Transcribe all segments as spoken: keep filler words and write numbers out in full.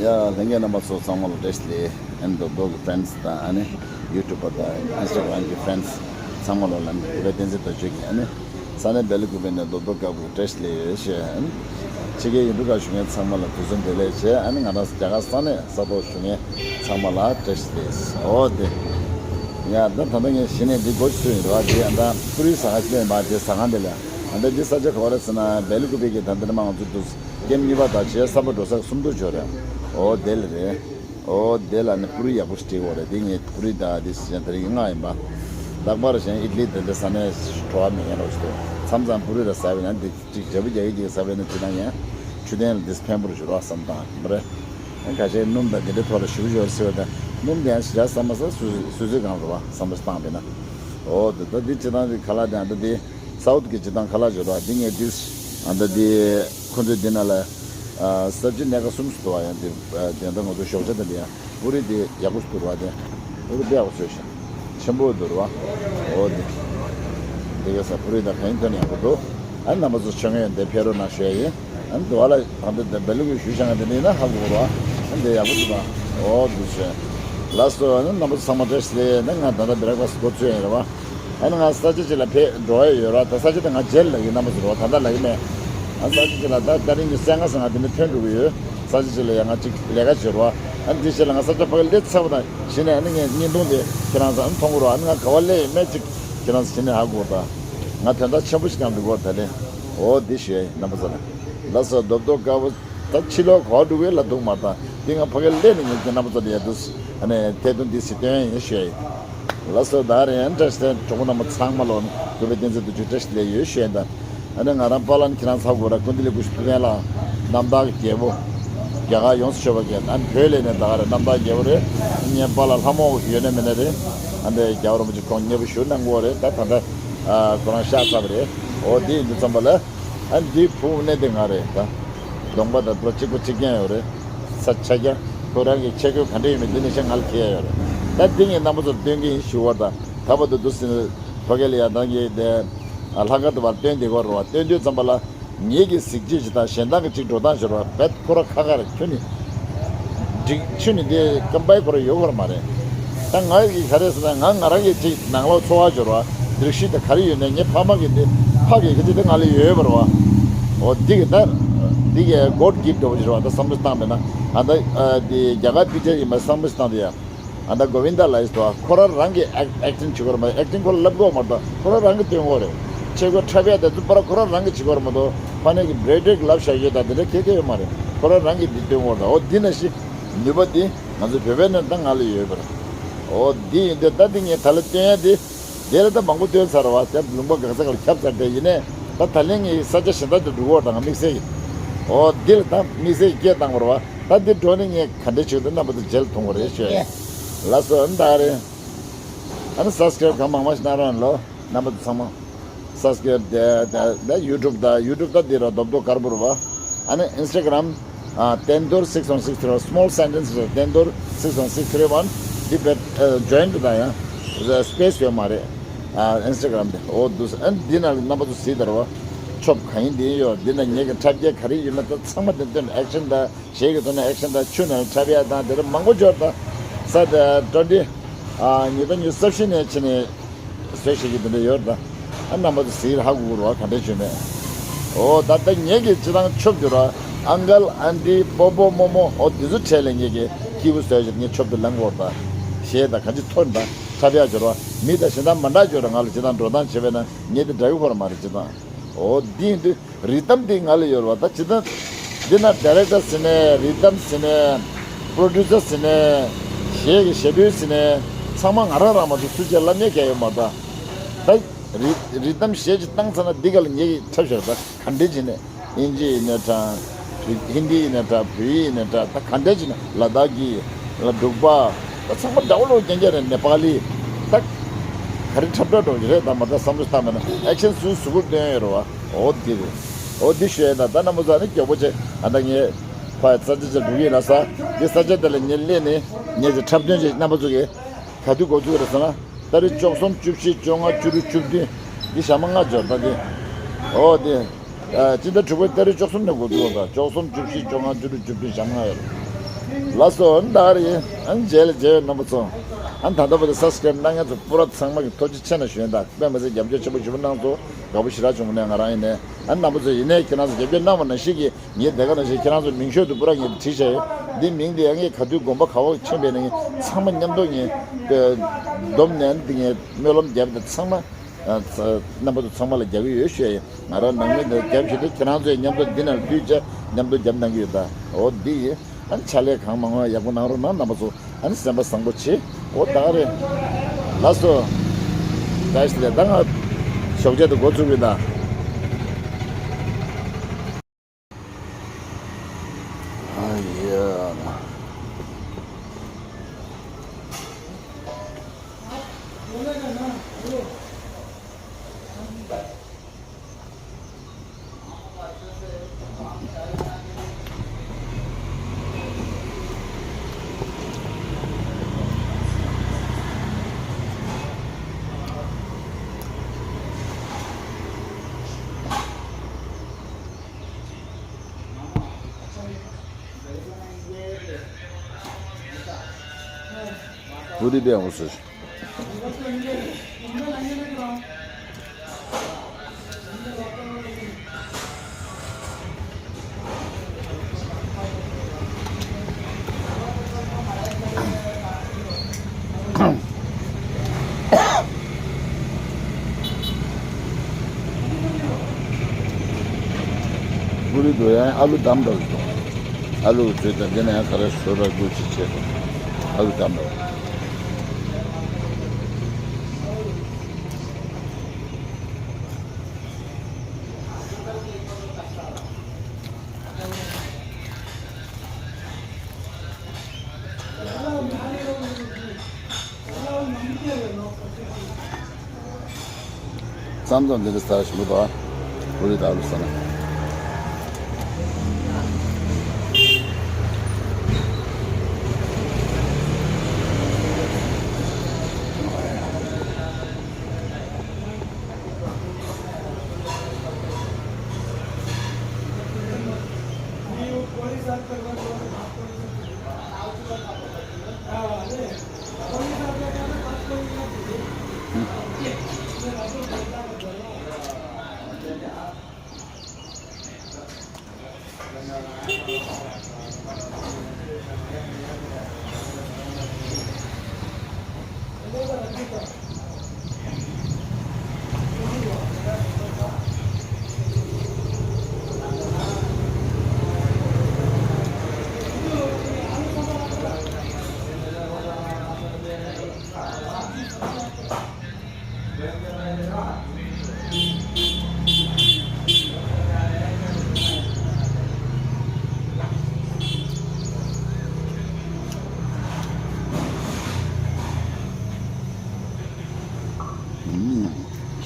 ཡ། ལྷན་རྒྱས་རྣམ་པ་ཚོ་ཚང་མ་ལ་བཀྲ་ཤིས་བདེ་ལེགས། ཨ་ནི་རྡོག་རྡོག་གི་ཕེ་རེན་སི་དང་ཨ་ནི་ཡུ་ཊུབ་པ་དང་ཨིན་སི་ཊ་གྷི་རམ་གྱི་ཕེ་རེན་སི་ཚང་མ་ལ་ལ་ནི་གུས་པ་བསྟན་འཛིན་རྡོ་རྗེ་གིས་ཨ་ནི་ས་གནས་སྦེལ་ཀོབ་པའི་ནས་རྡོག་རྡོག་དཀར་པོ་གི་བཀྲ་ཤིས་བདེ་ལེགས་ཞུ། ཨ་ནི་ཕྱི་རྒྱལ་ཡུལ་གྲུ་ཁག་བཞུགས་མཁན་ཚང་མ་ལ་དུས་གསུམ་བདེ་ལེགས་བྱས། ཨ་ནི་ང་རང་རྒྱ་གར་ས་གནས་ས་ཐོག་བཞུགས་མཁན་ཚང་མ་ལ་བཀྲ་ཤིས་བདེ་ལེགས། འོ་དེ། ཡ། ད་ད་ལྟ་ངས་གཞི་ནས་འདི་སྒོ་ཕྱེ་ཡིན་རེད་བ། དེ་ཨ་ད་པུ་རི་ཟ་ཁང་ཞིག་ལས་མ་དེ་ཟ་ཁང་དེ་ལ་ཨ་ད་འདི་ས་ཆ་ག་བ་རེད་ཟེར་ན་སྦེལ་ཀོབ་པའི་གི་ད་འདི་ནས་མ་ང་ཚོ་དུས་ཀེམ་གཉིས་པ་དང་བྱས་གསར་པ་འགྲོ་ས་གསུམ་དུ་འབྱོར་རེད། འོ་དེ་ལ་རེད། འོ་དེ་ལ་ནི་པུ་རི་ཡག་པོ་ཞིག་སྤྲད་ཡོད་རེད། དེ་ངས་པུ་རི་དང་དེ་གཞན་དེ་རིགས་ལྔ་ཡིན་པ། ལྷག་པར་གཞན་ཨི་ཏི་ལི་དེ་འདྲ་ཟ་ནས་བྲོ་བ་མི་ཉན་རོགས་ཞུ། མཚམས་མཚམས་པུ་རི་ར་ཟ་བས་ན་འདི་གཅིག་འཇབ་རྒྱག་གི་ཅིག་ཟ་བས་ན་ཅི་ན་ཡང་ཆུ་ལྡན་ལ་འདི་ཕན་པོ་རུ་འགྱུར་བ་བསམ་སྟངས་མ་རེད། ཁ་ཤས་སྣུམ་དང་དེ་འདྲའི་ཐོག་ལ་ཞུ་ཞོར་ཟེར་བ་དང་སྣུམ་དེ་ཡང་ཞེ་དྲག་ཟ་མ་ཟ། སོ་སོའི་སོ་སོའི་སྒང་རེད་བ། བསམ་བློ་བཏང་བས་ན། འོ་དེ་ད་འདི་སྤྱི་བཏང་དེ་ཁ་ལག་དེ་ཨ་ད་དེ། སའུ་ཐི་གི་སྤྱི་བཏང་ཁ་ལག་བརྗོད་རོགས། འདི་ངས་དུས་ཨ་ད་དེ་ཁོ་ཚོའི་འདི་ན་ལ་ཨ་སབ་ཇི་སྣ་ཁ་གསུམ་ཞིག་འདུག་བ། ཡང་དེ་ཨ་དེ་འདྲ་ང་ཚོ་ཞོགས་ཇ་དེ་འདི་ཡང་པུ་རི་དེ་ཡག་པོ་ཞིག་འདུག་བ། དེ་པུ་རི་དཔེ་ཡག་པོ་བཟོས་ཤག་ཆེན་པོ་འདུག་བ། འོ་དེ་དེ་ག་ས་པུ་རི་དང་གང་ཡིན་ཐོན་ཡག་པོ་འདུག་ཨ་རྣམ་པ་ཚོ་ཆོས་ངན་དེ་ཕེབས་རོགས་གནང་ཞུ་ཡ་ཡིན། ཨ་འདི་བ་ལ་ཨ་འདི་འདི་སྦེལ་ཀོབ་ཞུ་བྱ་ང་དེ་འདི་ཡིན་ན་ཧ་གོ་རོགས། ཨ་འདི་ཡག་པོ་འདུག་བ། འོ་འདུག་ཞུ། ལགས་སོ། ཨ་ནི་རྣམ་པ་ཚོ་ཚང་མ་བཀྲ་ཤིས་བདེ་ལེགས། ང་ད་ལྟ་སྦི་རེག་ཕ་སི་སྒོ་ཚུད་ཡིན་རེད་བ། ཨ་ནི་ང་ས་ཆ་ཅིག་ལ་ཕེབས་འགྲོ་ཡ་ཡོད་ར། ད་ས་ཆ་དེ་ང་རྗེས་ལ་ལབ་ཀྱི། རྣམ་པ་ཚོ་རོགས་ད་ལྟ་ལབ་ཀྱི་མེད། ཨ་ས་ཆ་ཅིག་ལ་ད་ད་རིང་གི་སང་ཉིན་ང་དེ་ནས་ཐོན་འགྲོ་གི་ཡོད། ས་ཆ་ཅིག་ལ་ཡ་ང་ཅིག་ལས་ཀ་བྱེད་རོགས། ཨ་ནི་དེ་རྗེས་ལ་ང་ས་ཆ་ཕ་གི་སླེབས་ཚར་བ་དང་གཞི་ནས་ཨ་ནི་ངས་བརྙན་ཐུང་དེ་ཁྱེད་རང་ཚོ་ཨ་ནི་མཐོང་གི་རོགས། ཨ་ནི་ང་ག་བ་སླེབས་ཡིན་མེད་ཅིག་ཁྱེད་རང་ཚོ་གཞི་ནས་ཧ་གོ་ད། ང་དོན་དག་ཆེན་པོ་ཞིག་གང་འདུག་གོ་ད་ལེ། འོ་འདི་ཞུ་ཡ་ཡིན་རྣམ་པ་ཚོ་ལ། ལགས་སོ། རྡོབ་རྡོབ་དཀར་པོ། ད་ཕྱི་ལོགས་ག་བ་འགྲོ་གི་ལ་འདུག་མ་ད། འདི་ང་ཕ་གི་སླེབས་ནས་ངས་ཀྱི་རྣམ་པ་ཚོ་ལ་ཡ་འདུག་ཨ་ནི་ཐད་གཏོང་འདི་ཟི་སྟོན་ཡིན་ཞུ་ཡ་ཡིན། ལགས་སོ། ད་རེད། ཨ་ནི་བཀྲ་ཤིས་བདེ་ལེགས། གྲོགས་པོ་རྣམ་པ་ཚང་མ་ལོ་ནི་གུས་པའི་བསྟན་འཛིན་རྡོ་རྗེ་བཀྲ་ཤིས་བདེ་ལེགས་ཡོད་ཞུ་ཡ་ཡིན་ད། ཨ་ནི་ང་རང་པཱ་ལགས་ནི་ཁྱེད་རང་ཚ་དགོས་ར། ཀུན་བདེ་ལེགས་སྐུ་ཞབས་ཐུབ་བསྟན་ལགས། རྣམ་དག་གི་རྒྱལ་པོ། རྒྱ་གར་ཡོངས་སུ་ཁྱབ་པ་གི་ཨ་ནི་བོད་ལས་ནས་ད་ག་རེད། རྣམ་དག་རྒྱལ་པོ་རེད། ངའི་པཱ་ལགས་ལྷ་མོ་ཡོད་ན་མེད་ན་རེད། ཨ་ནི་རྒྱལ་བ་རིན་པོ་ཆེ་ཁོང་མཉེས་པོ་ཞུ་གནང་གི་ཡོད་རེད། ད་ད་ལྟ་ཨ་ཁོ་རང་གཤེགས་ཚར་བ་རེད། འོ་དེ་ཡིན་དུས་ཙམ་པ་ལ། ཨ་འདི་བུ་གནས་དེ་ང་རེད་ད། གདོང་པ་དང་བློ་གཅིག་པ་གཅིག་རྐྱང་ཡོད་རེད། ས་ཆ་རྐྱང་། ཁོ་རང་གི་ཁྱད་ཆོས་ག་འདྲ་ཡོད་མེད་འདི་ནས་ཤ་ངལ་ཁེལ་ཡ་ཡོད་རེད། ད་འདི་ངས་རྣམ་པ་ཚོར་སྟོན་གྱི་ཡིན་ཞུ་བ་དང་། ད་བར་དུ་འདུག་ཟིན་ཕ་གི་ལ་ཡ་ད་ངས་དེ་ལྷག་དཀར་དུ་བར་སྟོན་བསྡད་ཀྱི་ཡོད་རེད་བ། སྟོན་དུས་ཙམ་པ་ལ་ངེད་ཀྱི་གཟི་བརྗིད་ཅིག་དང་གཞན་དག་གི་གཅིག་འགྲོ་སྟངས་ཤོར་བ་བེད་ཁོ་ར་ཁ་ཁ་རེད། ཁྱོད་ནི་འགྲིག་ཆུ་ནི་དེ་ཀམ་པའི་ཁོ་ར་ཡོད་ཁོ་ར་མ་རེད། ད་ང་ཡི་ག་རེ་ཟེར་ན་ང་ང་རང་གི་ཅིག་ནང་ལོགས་ཚོར་བ་འབྱོར་བ་སྒྲིག་གཞི་དེ་ག་རེ་ཡོད་ནས་ངའི་ཕ་མ་གི་དེ་ཕ་གི་གི་ཅིག་དེ་ང་ལ་ཡོད་པ་རེད་བ། འོ་འདི་གི་ད་འདི་གི་གོཌ་གིབ་འདྲ་བོ་ཞིག་རེད་བ། ད་བསམ་བློ་བཏང་བས་ན་ཨ་ད་དེ་རྒྱ་གར་པི་ཅར་ཡིན་པ་བསམ་བློ་ཞིག་བཏང་དེ་ཡ། ཨ་ད་གོ་བིན་དཱ་ལགས་ཡིན་ཏོ། ཁོ་རང་རང་གི་ཨེག་ཨེག་ཊིང་བྱེད་དགོས་རེད་མ་གཏོགས། ཨེག་ཊིང་ཁོ་ལ་ལབ་དགོས་མ་རེད། ཁོ་རང་རང་གི་སྟོན་དགོས་རེད། ཆས་གོས་འཁྲབ་ཡ་དེ་ཚོ་པར་ཁོ་རང་རང་གི་བྱེད་དགོས་རེད་མ་གཏོགས། ཕ་ནས་ཀྱི་བྷི་རེ་ཌི་རེག་ལབ་བཞག་ཡོད་ད་དེ་འདྲ་གལ་གལ་ཡོད་མ་རེད། ཁོ་རང་རང་གི་འདི་སྟོན་དགོས་རེད་ད། འོ་འདི་ན་ཤི་ནུས་པ་འདི་ང་ཚོ་བོད་པའི་ནང་ད་ང་ལ་ཡོད་པ་རེད། འོ་འདི་ཡིན་དུས་ད་འདི་ངས་ད་ལ་སྟོན་ཡ་འདི་དེ་ལ་ད་མང་པོ་སྟོན་ཚར་བ། དེ་ལུང་པ་གང་ས་གང་ལ་ཁྱབ་ཚར་དེ་ཡིན་ནས་ད་ད་ལན་ངས་ས་ཆ་གཞན་དག་ཏུ་འགྲོ་གི་ཡོད་ད། ང་དམིགས་བསལ་གྱི་འོ་འདི་ལ་ད་དམིགས་བསལ་གྱི་སྐད་བཏང་བ་རེད་བ། ད་འདི་འགྲོ་ནས་ངས་ག་འདྲ་བྱུང་འདུག་རྣམ་པ་ཚོ་རྗེས་ལ་མཐོང་བ་རེད་ཤོད། ལགས་སོ། ཨ་ནི་ད་རེད། ཨ་ནི་སབ་སི་ཀ་རེབ་གང་མང་མང་ཞིག་གནང་རོགས་གནང་ལོ། རྣམ་པ་ཚོ་ཚང་མ། སབ་སི་ཀ་རེབ་དེ་དེ་དེ་ཡུ་ཊུབ་ད་ཡུ་ཊུབ་ད་འདི་ར་རྡོབ་རྡོབ་དཀར་པོ་རེད་བ། ཨ་ནི་ཨིན་སི་ཊ་གྷི་རམ་ཨ་ཏན་རྡོར་six one six three one small sentence རེད། ཏན་རྡོར་six one six three one འདི་བེད་ཇོ་ཡིན་ཊི་ད་ཡང་སི་པེ་སི་ཡོད་མ་རེད། ཨ་ཨིན་སི་ཊ་གྷི་རམ་དེ་འོ་འདུག་ཨ་ནི་འདི་ན་རྣམ་པ་ཚོ་གཟིགས་དར་བ། ཆོབ་གང་ཡིན་འདི་ཡོད། འདི་ན་ངེད་ཀྱི་འཁྲབ་རྒྱལ་ག་རེ་ཡོད་མེད་ད་ཚང་མ་དེ་སྟོན། ཨེག་ཤན་ད། གཞས་ཀྱི་ཐོག་ནས་ཨེག་ཤན་དང་ཆུ་ནང་འཁྲབ་ཡ་དང་དེ་འདྲ་མང་པོ་འབྱོར་དང་། ས་དེ་ཊོན་ཊི་ཨ་ཉིས་སྟོང་ཉི་ཤུ་རྩ་བཞི་ནས་ཕྱིན་ནས་བཟོས་བཞག་གི་དེ་འདྲ་ཡོད་དང་། ཨ་རྣམ་པ་ཚོ་གཟིགས་ཧ་གོ་གི་རེད་བ། ག་འདྲ་བྱུང་མེད། འོ་ད་ལྟ་ངེད་ཀྱི་སྤྱི་བཏང་ཆོབ་འགྱུར་བ་ཨང་ཀལ་ཨན་ཊི་པོ་པོ་རྨོ་མོ་འོ་དེ་ཚོ་གྲས་ལས་ངེད་ཀྱི་སྐྱིད་པོ་བཟོས་བཞག་ངེད་ཆོབ་ཏུ་ལངས་གི་རེད་དང་། གཞས་དང་གང་ཅི་ཐོན་དང་འཁྲབ་ཡ་འབྱོར་བ་མི་དང་གཞན་དང་མ་འདྲ་འབྱོར་ར། ང་ལ་སྤྱི་བཏང་འགྲོ་སྟངས་བྱེད་པས་ན་ངེད་དེ་འདྲ་གི་ཧོར་མ་རེད་སྤྱི་བཏང་། འོ་འདི་ཡིན་དུས། རི་དམ་འདི་ང་ལ་ཡོད་རེད་བ། ད་ཇི་ལྟར་འདི་ན་ཌའི་རེག་ཊར་ཟེར་ནས་རི་དམ་ཟེར་ནས་པྲོ་ཌུ་སར་ཟེར་ནས་གཞས་ཀྱི་གཞས་འབུལ་ཟེར་ནས་ཚང་མ་ང་རང་རང་མ་གཏོགས་སུ་གཅིག་ལ་མེད་མཁན་ཡོད་མ་རེད། ད་རི་རི་དམ་གཞས་ཅིག་བཏང་ཚར་ན་འདི་ག་ལ་ངེད་ཀྱིས་འཁྲབ་བཞག་ད་ག་འདྲས་བྱས་ནས་དབྱིན་ཇི་ཡིན་ནའི་འདྲ། བོད་ཧིན་དི་ཡིན་ནའི་འདྲ། བོད་ཡིག་ཡིན་ནའི་འདྲ། ད་ག་འདྲས་བྱས་ནས་ལ་དྭགས་ཀྱི་ལ་འབྲུག་པ་ད་ཚང་མ་འདྲ་བོ་ལོ་རྐྱང་རྐྱང་རེད། ནེ་པ་ལི་ད་ག་རེ་འཁྲབ་འཁྲབ་འགྲོ་གི་རེད། ད་མ་ད་བསམ་བློ་བཏང་མེད་ན་ཨེག་ཤན་སུའི་གཟུགས་པོར་སྟོན་ཡོད་རེད་བ། འོ་འདི་རེད། འོ་འདི་ཞུ་ཡས་ན་ད་རྣམ་པ་ཚོ་ནི་མགྱོགས་པོ་བྱས། ཨ་ད་ངས་ཕ་ས་ཆ་ཆ་འགྲོ་གི་ཡིན་ལ་ས། འདི་ས་ཆ་དེ་ལ་ངས་སླེབས་ནས་ངས་ཀྱི་འཁྲབ་སྟོན་བྱས། རྣམ་པ་ཚོ་གིས་ག་དུས་འགོ་བཙུགས་རེད་ཟེར་ན། ཏ་རིག་བཅུ་གསུམ་བཅུ་བཞི་བཅོ་ལྔ་བཅུ་དྲུག་བཅུ་བདུན་འདི་ཞག་མ་ལྔ་འབྱོར་ད་འདི། འོ་འདི། སྤྱི་ཟླ་དྲུག་པའི་ཏ་རིག་བཅུ་གསུམ་ནས་འགོ་བཙུགས་ད། བཅུ་གསུམ་བཅུ་བཞི་བཅོ་ལྔ་བཅུ་དྲུག་བཅུ་བདུན་ཞག་མ་ལྔ་ཡོད་རེད། ལགས་སོ། ཨ་ནི་ད་རེད། ཨ་ནི་རྗེས་ལ་མཇལ་བའི་རྣམ་པ་ཚོ། ཨ་ནི་ད་ལྟ་བར་དུ་སབ་སི་ཀེ་རེབ་གནང་མཁན་ཚོ་པུ་ར་ཚང་མ་གི་ཐུགས་རྗེ་ཆེ་གནང་ཞུ་ཡིན། ད་དཔེ་མི་སྲིད་རྒྱབ་སྐྱོར་ཆེན་པོ་ཞུ་བ་གནང་ཚོ་དགའ་པོ་ཞེ་དྲག་བྱུང་ནས། ང་རང་ཡིན་ནས་ཨ་ནི་རྣམ་པ་ཚོ་ཡིན་ནས་ཁྱེད་རང་ཚོ་རྒྱབ་སྐྱོར་གནང་བ་ནང་བཞིན་གྱི་ངས་དེ་ག་ནང་བཞིན་ཁྱེད་རང་ཚོ་མིང་ཤོག་ཏུ་པུ་ར་ངས་བྲིས་བཞག་ཡོད། འདི་མིང་འདི་ཡང་ངས་ག་དུས་དགོན་པ་ག་བ་ཕྱིན་པའི་ནང་ཚང་མ་མཉམ་དུ་ངས་བསྡོམས་ནས་འདི་ངས་སྨོན་ལམ་རྒྱབ་དེ་ཚང་མ། ཨ་ཚ་རྣམ་པ་ཚོ་ཚང་མ་ལ་རྒྱག་གི་ཡོད་ཞུ་ཡ་ཡིན། ང་རང་ནང་མི་འདི་རྒྱབ་བཞིན་དུ་ཁྱེད་རང་ཚོས་མཉམ་དུ་འདི་ནང་བསྡུས་བྱས་མཉམ་དུ་རྒྱབ་གནང་གི་ཡོད། ད་འོ་འདི་ཡིན། ཨ་ནི་ཕྱག་ལས་གང་མང་མང་ཡག་པོ་གནང་རོགས་གནང་རྣམ་པ་ཚོ། ཨ་ནི་སེམས་པ་བཟང་པོ་བྱེད། འོ་ད་ག་རེད། ལགས་སོ། ད་ཞིག་ལས་ད་ང་ཞོགས་ཇ་དེ་འགོ་ཚུགས་གི་ད། ཨ་ཡ། བུ་དེ་བས་འོང་ཟེར། ཀུ་རེ་དོ་ཡང་ཨ་ལུ་བསྡམས་འདྲ་བོ་འདུག་ཨ་ལུ་བཟོས་དང་དེ་ན་ཡང་ག་རེ་བཟོ་ར་དགོས་ཅི་བྱེད་དང་། ཨ་ལུ་བསྡམས་འདྲ་བོ། མཚམས་མཚམས་འདི་འདྲ་ཟ་ཞིམ་པོ་འདུག་ཨ། ཀུ་རེ་དང་ཨ་ལུ་ཟ་ན།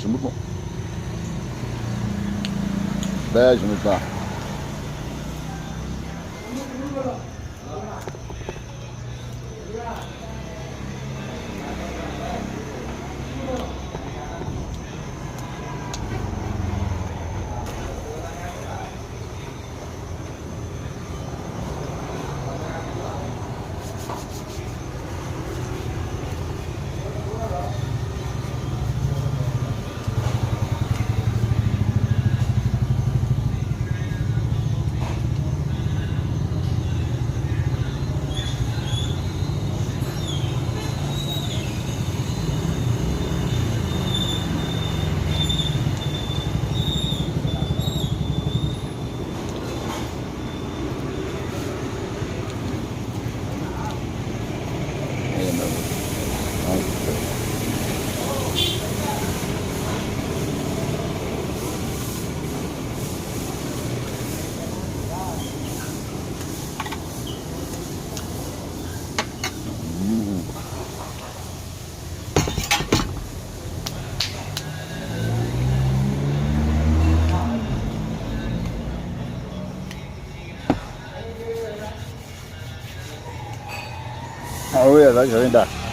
ཞིམ་པོ་འདུག་དཔེ་ཞིམ་པོ་འདུག་ཨ་ཝེ་ལ་ཞོ་ཡིན་ད།